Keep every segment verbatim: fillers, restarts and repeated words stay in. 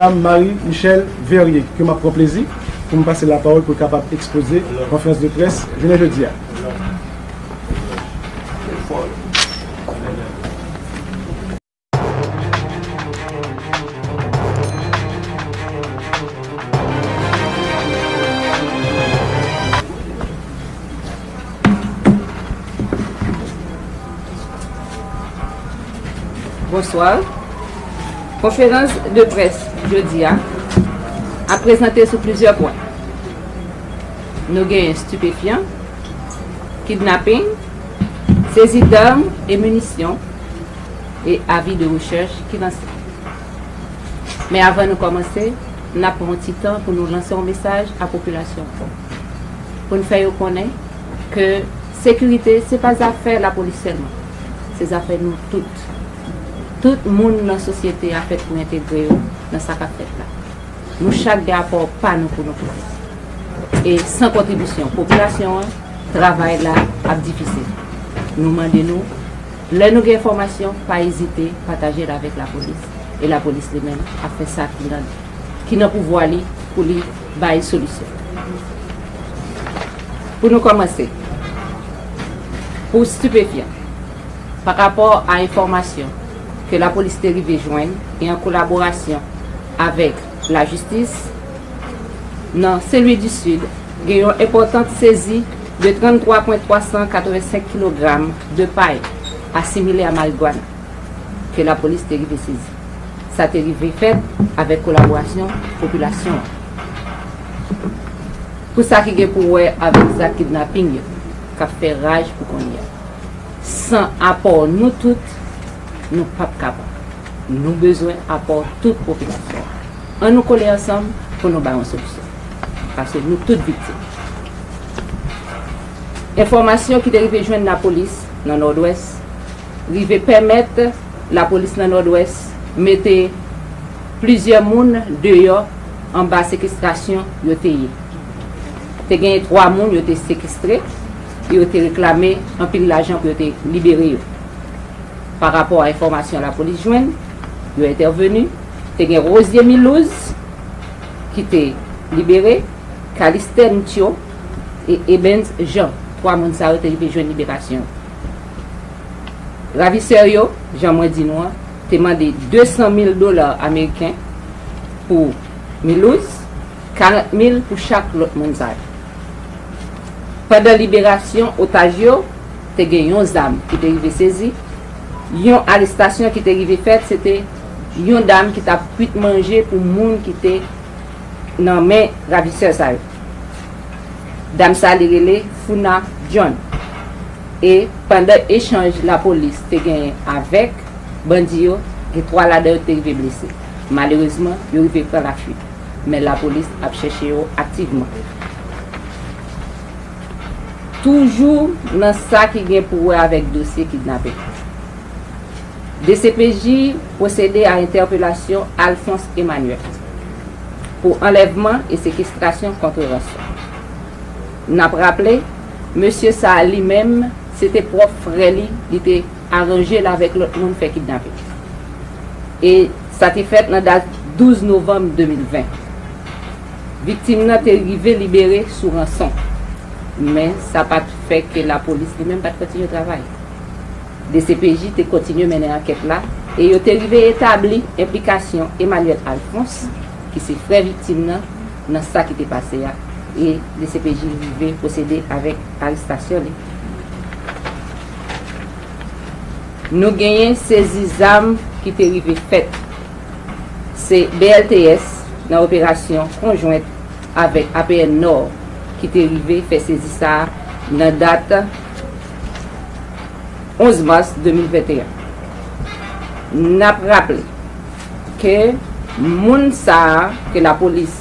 Madam Marie Michelle Verrier, ke m ap pran plezi pou m pase lapawòl pou l kapab ekspoze konferans de près jounen jodi a. Bonswa. Konferans de près jodi a ap prezante sou plizyè pwen. Nou genyen stipefyan, kidnaping, sezi dam e minisyon, e avi de rechèch ki lanse. Men avan nou kòmanse, n ap pran yon ti tan pou nou lanse yon mesaj a popilasyon an, pou n fè yo konnen ke sekirite se pa zafè lapolis sèlman, se zafè nou tout. Tout moun nan sosyete a fèt pou entegre yo nan sa k ap fèt la. Nou chak gen apò pa nou pou nou pote. E san kontribisyon popilasyon an, travay la ap difisil. Nou mande nou, lè nou gen enfòmasyon, pa ezite pataje l avèk lapolis. E lapolis li menm ap fè sa ki nan, ki nan pouvwa li pou li bay solisyon. Pou nou kòmanse, pou stipefyan, pa rapò a enfòmasyon ke lapolis te rive jwenn e an kolaborasyon avèk lajistis, nan Sen Lwi di Sid, gen yon enpòtan sezi de tranntwa pwen twa san katrevensenk kilogram de pay asimile a marigwana ke lapolis te rive sezi. Sa te rive fèt avèk kolaborasyon popilasyon an. Pou sa ki gen pou wè avèk zak kidnaping yo, k ap fè raj pou kounye a, san apò nou tout, nou p ap kapab. Nou bezwen apò tout popilasyon an. Ann nou kole ansanm pou nou bay yon solisyon. Paske nou tout viktim. Enfòmasyon ki te rive jwenn lapolis nan Nòdwès rive pèmèt lapolis nan Nòdwès mete plizyè moun deyò anba sekestrasyon yo te ye. Te genyen twa moun yo te sekestre e yo te reklame anpil lajan pou yo te libere yo. Pa rapò a enfòmasyon lapolis jwenn, yo entèveni. Te gen Rosier Milouz ki te libere, Calistène Tio e Ebens Jean. Twa moun sa yo te rive jwenn liberasyon. Ravisè yo, jan mwen di nou an, te mande de san mil dola ameriken pou Milouz, karant mil pou chak lòt moun sa yo. Pandan liberasyon otaj yo, te gen yon zam ki te rive sezi. Yon arestasyon ki te rive fèt, se te yon dam ki t ap kwit manje pou moun ki te nan men ravisè sa yo. Dam sa, li rele Funa John. E pandan echanj lapolis te genyen avèk bandi yo, gen twa ladan yo te rive blese. Malerezman, yo rive pran lafwit. Men lapolis ap chèche yo aktivman. Toujou nan sa ki gen pou wè avèk dosye kidnaping, D C P J pwosede a entèpelasyon Alphonse Emmanuel pou anlèvman e sekestrasyon kont ranson. N ap raple, mesye sa a li menm, se te pwòp frè li, li te aranje l avèk lòt moun fè kidnaping. E sa te fèt nan dat douz novanm de mil ven. Viktim nan te rive libere sou ranson, men sa pa t fè ke lapolis li menm pa t kontinye travay. D C P J te kontinye mennen ankèt la e yo te rive etabli enplikasyon Emmanuel Alphonse, ki se frè viktim nan, nan sa ki te pase a, e D C P J rive pwosede avèk arestasyon li. Nou genyen sezi zam ki te rive fèt. Se B L T S, nan operasyon konjwent avèk A P N Nò, ki te rive fè sezi sa a nan dat onz mas de mil venteyen. N ap raple ke moun sa a ke lapolis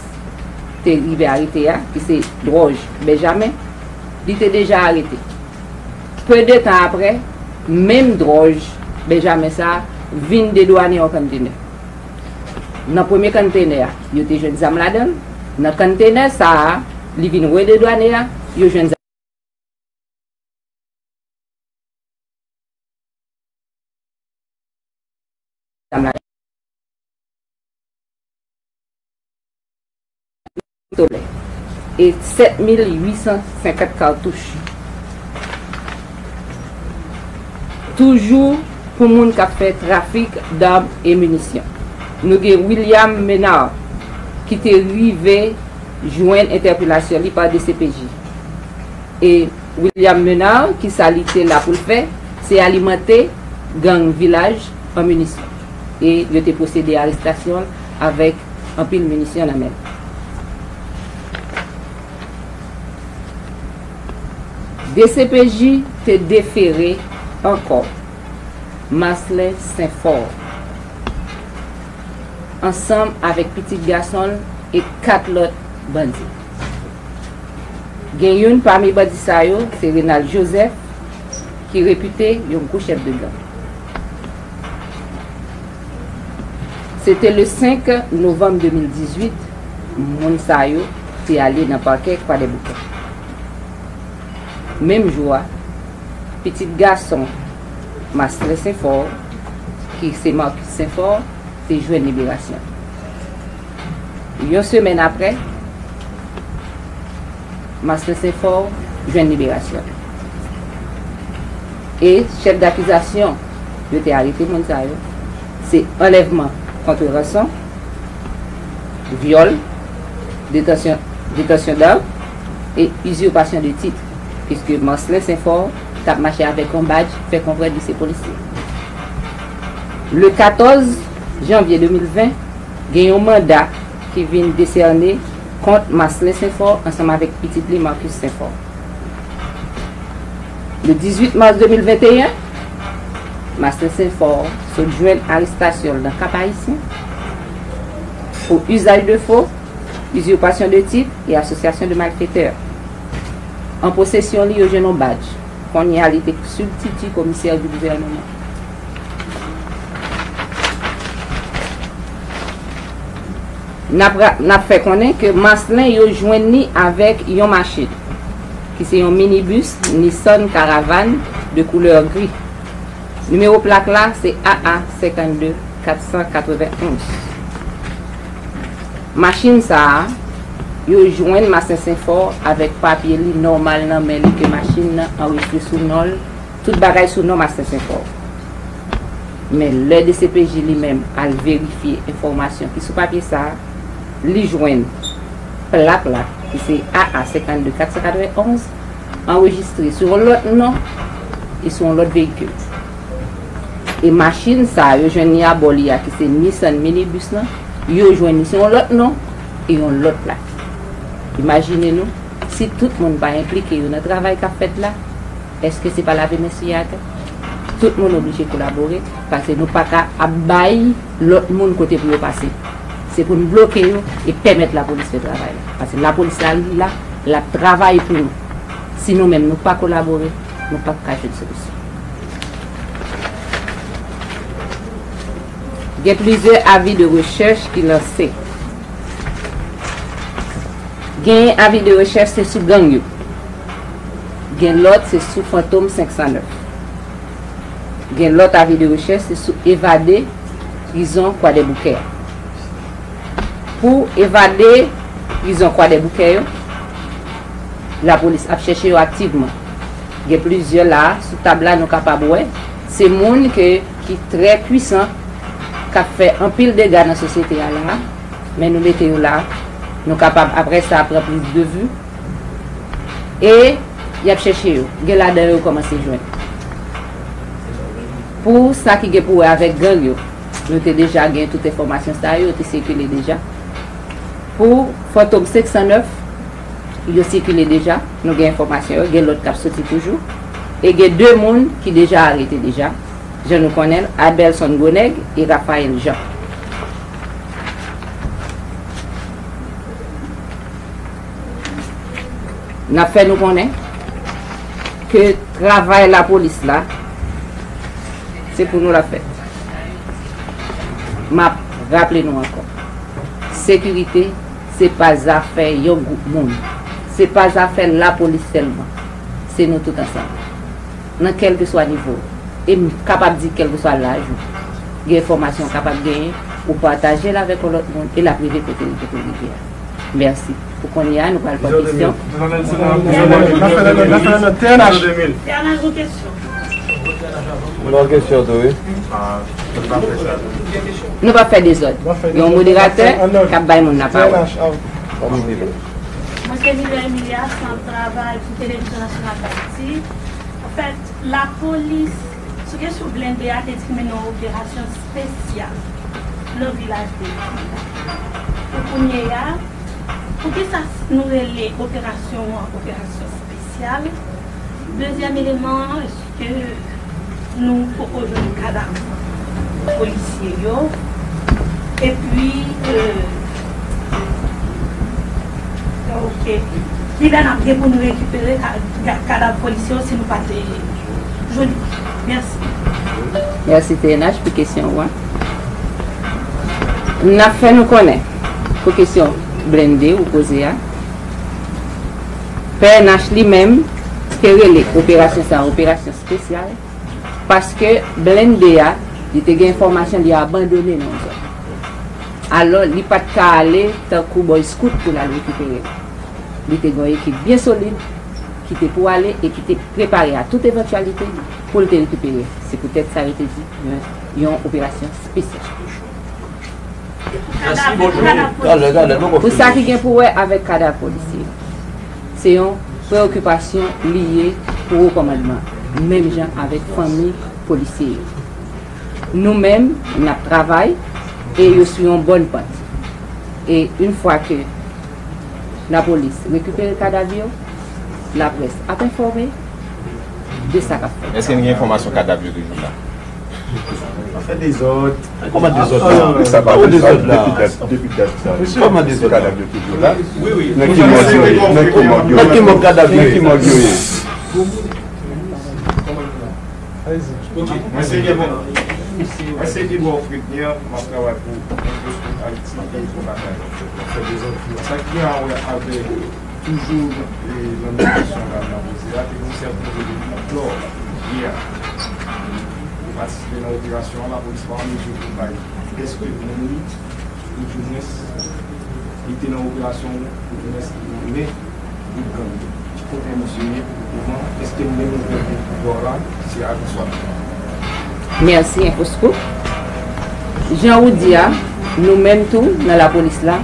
te rive arete a, ki se Dròj Benjamen, li te deja arete. Pe de tan apre, menm Dròj Benjamen sa a vin dedwane yon konntenè. Nan premye konntenè a, yo te jwenn zam ladan l. Nan konntenè sa a, li vin rededwane a, yo jwenn zam ladan l. pistolè e sèt mil uit san senkant katouch. Toujou pou moun k ap fè trafik dam e minisyon. Nou gen William Menard ki te rive jwenn entèpelasyon li pa D C P J. E William Menard, kisa li te la pou l fè? Se alimante gang Vilaj an minisyon. E yo te pwosede arestasyon l avèk anpil minisyon nan men l. D C P J te defere ankò Marcelin Saint-Fort ansanm avèk pitit gason l e kat lòt bandi. Gen youn pami bandi sa yo, se Renald Joseph, ki repite yon gwo chèf de gang. Se te le senk novanm de mil dizuit, moun sa yo te ale nan pakè Kwadèboukè. Menm jou a, pitit gason Marcelin Saint-Fort, ki se Marcus Saint-Fort, te jwenn liberasyon. Yon semèn apre, Marcelin Saint-Fort jwenn liberasyon. E chèf dakizasyon yo te arete moun sa yo, se anlèvman kont ranson, vyòl, detansyon, detansyon dam e izirpasyon de tit, piske Marcelin Saint-Fort t ap mache avèk yon badj, fè konprann li se polisye. Le katòz janvye de mil ven, gen yon manda ki vin desène kont Marcelin Saint-Fort ansanm avèk pitit li Marcus Saint-Fort. Le dizuit mas de mil venteyen, Marcelin Saint-Fort sot jwenn arestasyon l nan Cap-Haïtien pou usage de faux, usurpation de titres et association de malfaiteurs. An posesyon li, yo jwenn yon badj. Kounye a, li te sibtiti komisè du gouvènman. N ap ra-, n ap fè konnen ke Marcelin yo jwenn li avèk yon machin, ki se yon minibus Nissan Caravane de koulè gri. Nimewo plak la se A A senkannde kat san katrevenonz. Machin sa a, yo jwenn Marcelin Saint-Fort avèk papye li nòmal nan men li, ke machin nan anrejistre sou non l, tout bagay sou non Marcelin Saint-Fort. Men lè D C P J li menm al verifye enfòmasyon ki sou papye sa a, li jwenn plak la, ki se A A senkannde kat san katrevenonz, anrejistre sou yon lòt non e sou yon lòt veyikil. E machin sa a, yo jwenn li abò li a, ki se Nissan minibus lan, yo jwenn li sou yon lòt non e yon lòt plak. Imajine nou, si tout moun pa enplike yo nan travay k ap fèt la, èske se pa lave men sou atè? Tout moun oblije kolabore, paske nou pa ka ap bay lòt moun kote pou yo pase. Se pou n bloke yo e pèmèt lapolis fè travay la. Paske lapolis la, li la, l ap travay pou nou. Si nou menm nou pa kolabore, nou p ap ka jwenn solisyon. Gen plizyè avi de rechèch ki lanse. Gen avi de rechèch se sou gang yo. Gen lòt se sou Fantom senk san nèf. Gen lòt avi de rechèch se sou evade prizon Kwadèboukè a. Pou evade prizon Kwadèboukè yo, lapolis ap chèche yo aktivman. Gen plizyè la, sou tab la nou kapab wè. Se moun ke, ki trè pwisan, k ap fè anpil dega nan sosyete a la, men nou mete yo la. Nou kapab, apre sa, pran plis de vi. E y ap chèche yo. Gen ladan yo kòmanse jwenn. Pou sa ki gen pou wè avèk gang yo, nou te deja gen tout enfòmasyon sa yo, yo te sikile deja. Pou Fantom senk san nèf, yo sikile deja, nou gen enfòmasyon yo, gen lòt k ap soti toujou. E gen de moun ki deja arete deja, jan nou konnen l, Abelson Gwonèg e Raphaël Jean. N ap fè nou konnen ke travay lapolis la, se pou nou l ap fèt. M ap raple nou ankò, sekirite, se pa zafè yon gwoup moun. Se pa zafè lapolis sèlman. Se nou tout ansanm. Nan kèlkeswa nivo. E m kapab di kèlkeswa laj ou. Gen enfòmasyon w kapab genyen, ou pataje l avèk yon lòt moun e l ap rive kote l dwe rive a. Mèsi. Pou kounye a, nou pral pran kesyon. N ap fè nan, n ap fè nan T N H. T N H, yon kesyon. Yon kesyon tou, wi. Nou p ap fè dezòd. Gen yon moderatè k ap bay moun lapawòl. Mwen se Milan Emilia, sa m travay pou Televizyon Nasyonal Dayiti. Anfèt, lapolis, sou kesyon blende a, te di k mennen yon operasyon espesyal nan vilaj de Pou kounye a, poukisa nou rele operasyon an operasyon espesyal? Dezyèm eleman an, èske nou poko jwenn kadav polisye yo? Epi, euh, ok, kilè n ap gen pou nou rekipere ka- ka- kadav polisye yo si nou pa te jwenn li? Mèsi. Mèsi T N H pou kesyon ou an. N ap fè nou konnen pou kesyon blende ou poze a. P N H li menm te rele operasyon sa a operasyon espesyal paske blende a, li te gen enfòmasyon li abandone nan yon zòn. Alò, li pa t ka ale tankou Boy Scout pou l al rekipere l. Li te gen yon ekip byen solid ki te pou ale e ki te prepare a tout evantyalite pou l te rekipere. Se poutèt sa yo te di yon, yon operasyon espesyal. Pou sa ki gen pou wè avèk kadav polisye yo, se yon preyokipasyon li ye pou wo kòmandman, menm jan avèk fanmi polisye yo. Nou menm, n ap travay e yo sou yon bòn pant. E yon fwa ke lapolis rekipere kadav yo, laprès ap enfòme de sa k ap fèt. Èske n gen enfòmasyon kadav yo toujou la? N ap fè dezòd. Kòman dezòd la? Sa pa dezòd la. Depi dat, depi dat sa. Kòman dezòd la? Kadav yo toujou la? Wi, wi. Nan ki mòg yo ye? Nan ki mòg yo ye? Nan ki mòg kadav yo? Nan ki mòg yo ye? Ok, mwen se Edmond. Mwen se Edouard Fredner, m ap travay pou Infoscoop Haïti e Fon Batay. Sa ki gen a wè avèk toujou, e, nan kesyon la, nan poze a, teknisyen pwouve depi lò, yè, pou patisipe nan operasyon an, lapolis pa an mezi pou bay dèske moun li, ou dimwens, li te nan operasyon, ou dimwens, li nan men gwoup gang yo. Ki kote misye ye pou moman? Èske nou menm nou pèdi pouvwa la, se a bonswa. Mèsi, Infoscoop. Jan ou di a, nou menm tou, nan lapolis la,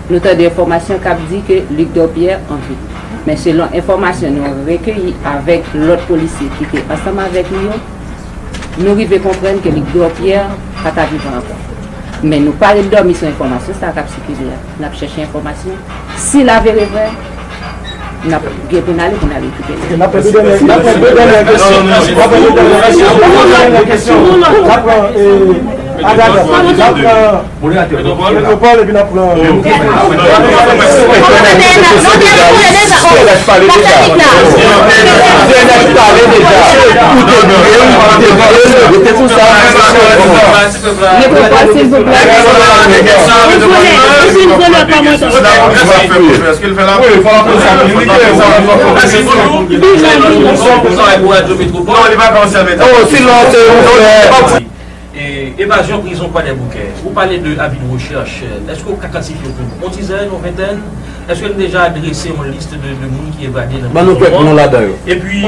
nou tande enfòmasyon k ap di ke Luc Dorpierre an vi. Men selon enfòmasyon nou rekeyi avèk lòt polisye ki te ansanm avèk li yo, nou rive konprann ke Luc Dorpierre pa ta vivan ankò. Men nou pa ret dòmi sou enfòmasyon sa a k ap sikile a. N ap chèche enfòmasyon. Si l avere vrè, n ap gen pou n ale pou n al rekipere. N ap pran de dènye, n ap pran de dènye kesyon. N ap pran de dènye kesyon. N ap pran, eh, Agatha. N ap pran Metwopòl epi n ap pran. Metwopòl, silvouplè. Silvouplè. E, evazyon prizon Kwadèboukè. Ou pale de avi de rechèch. Èske ou ka kwantifye pou nou? Yon dizèn, yon ventèn? Èske nou deja drese yon lis de, de moun ki evade nan prizon an? Ban nou kèk non ladan yo. Epi,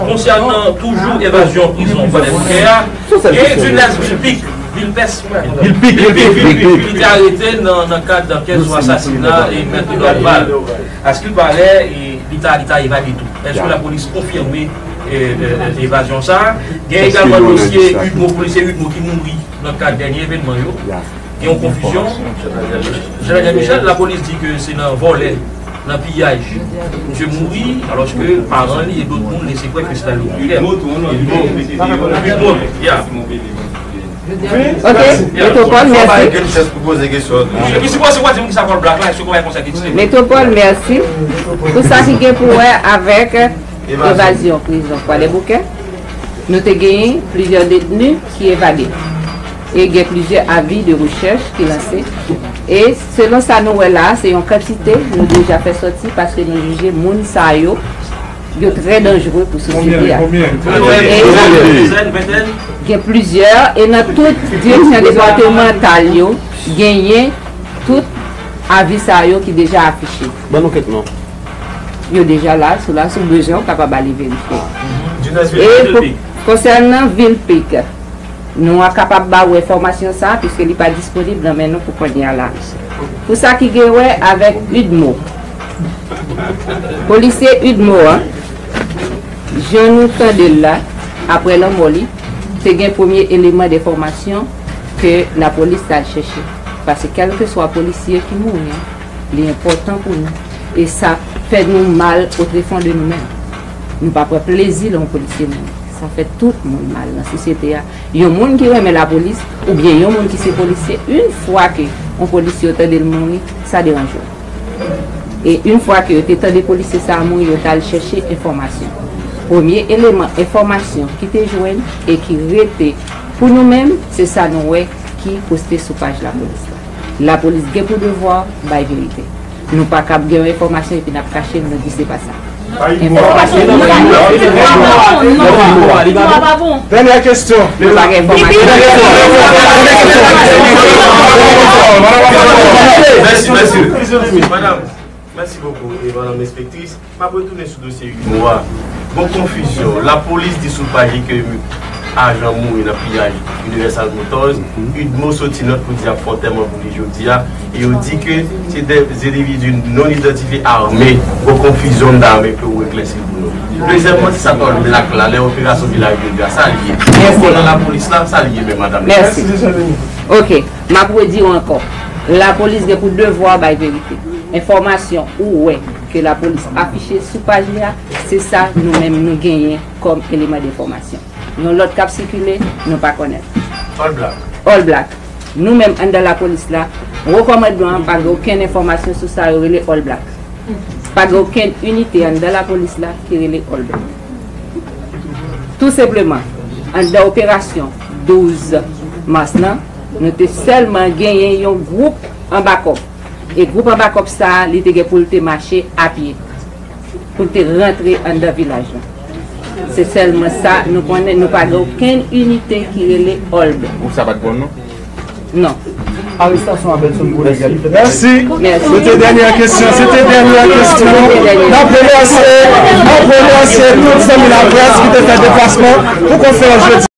konsènan toujou evazyon prizon Kwadèboukè a, gen Vilnès Vilpique, Vilpès, Vilpique, Vilpique, ki te arete nan, nan kad ankèt sou asasina e Mèt Edouard Val. Askilpare, e, li ta, li ta evade tou. Èske lapolis konfime, e, e, e, evazyon sa a? Gen egalman dosye Udmo, polisye Udmo ki mouri nan kad dènye evènman yo. Gen yon konfizyon. Jean Daniel Michel, lapolis di ke se nan vòlè, nan piyaj, misye mouri, alòske paran li e dòt moun lese kwè ke se ta Luc Pierre. Udmo, ya. Ok, Metwopòl, mèsi. Epi si w pase w di m ki sa Paul Black la, èske w konn konsèy ki ekstrèm? Metwopòl, mèsi. Pou sa ki gen pou wè avèk evazyon prizon Kwadèboukè, nou te genyen plizyè detni ki evade. E gen plizyè avi de rechèch ki lanse. E selon sa nou wè la, se yon kantite nou deja fè sòti paske nou jije moun sa yo, yo trè danjere pou sosyete a. E gen plizyè, e nan tout direksyon depatmantal yo, genyen tout avi sa yo ki deja afiche. Ban nou kèk non. Yo deja la, sou la, si w bezwen, w kapab ale verifye. E pou, konsènan Vil Pik, nou a kapab ba ou enfòmasyon sa, piske li pa disponib nan men nou pou kounye a la. Pou sa ki gen wè avèk UDMO, polisye UDMO an, jan nou tande l la, apre lanmò li, te gen premye eleman de enfòmasyon ke lapolis t al chèche. Paske kèlkeswa polisye ki mouri an, li enpòtan pou nou. E sa fè nou mal o trefon de nou menm. Nou pa pran plezi lè yon polisye mouri. Sa fè tout moun mal nan sosyete a. Yon moun ki renmen lapolis, oubyen yon moun ki se polisye, yon fwa ke yon polisye yo tande l mouri, sa deranje w. E yon fwa ke yo te tande polisye sa a mouri, yo t al chèche enfòmasyon. Premye eleman enfòmasyon ki te jwenn e ki rete pou nou menm, se sa nou wè ki poste sou paj lapolis la. Lapolis gen pou devwa bay verite. Nou pa kab gen yon enfòmasyon epi n ap kache l, nou di se pa sa. Enfòmasyon ki pa bon. Dènyè kesyon. Nou pa gen enfòmasyon. Mèsi, mèsi. Madanm, mèsi bokou, e, madanm enspektris. M ap retounen sou dosye UDMO a. Gon konfizyon. Lapolis di sou paj li ke ajan mouri nan piyaj Universal Motors. UDMO soti nòt pou di y ap fè antèman pou li jodi a. E yo di ke se de endividi non idantifye ame. Gon konfizyon, m ta renmen ke ou eklèsi pou nou. Dezyèmman, se sa All Black la, lè operasyon Vilaj de Gras, sa l ye? Yon kò nan lapolis la, sa l ye menm, madanm? Mèsi. Ok, m ap redi w ankò. Lapolis gen pou devwa bay verite. Enfòmasyon ou wè ke lapolis afiche sou paj li a, se sa nou menm nou genyen kòm eleman denfòmasyon. Yon lòt k ap sikile, nou pa konnen. All Black. All Black. Nou menm anndan lapolis la, wo kòmandman an pa gen okenn enfòmasyon sou sa yo rele All Black. Pa gen okenn inite anndan lapolis la ki rele All Black. Tou senpleman, anndan operasyon douz mas lan, nou te sèlman genyen yon gwoup anba kòb. E gwoup anba kòb sa a, li te gen pou l te mache apye, pou l te rantre anndan vilaj la. Se sèlman sa nou konnen, nou pa gen okenn inite ki rele All Black. Gwoup sa pa t bon non? Non. Arestasyon Abelson Rodriguez. Mèsi. Mèsi. Se te dènyè kesyon, se te dènyè kesyon. N ap remèsye, n ap remèsye tout zanmi laprès ki te fè deplasman pou konferans jodi.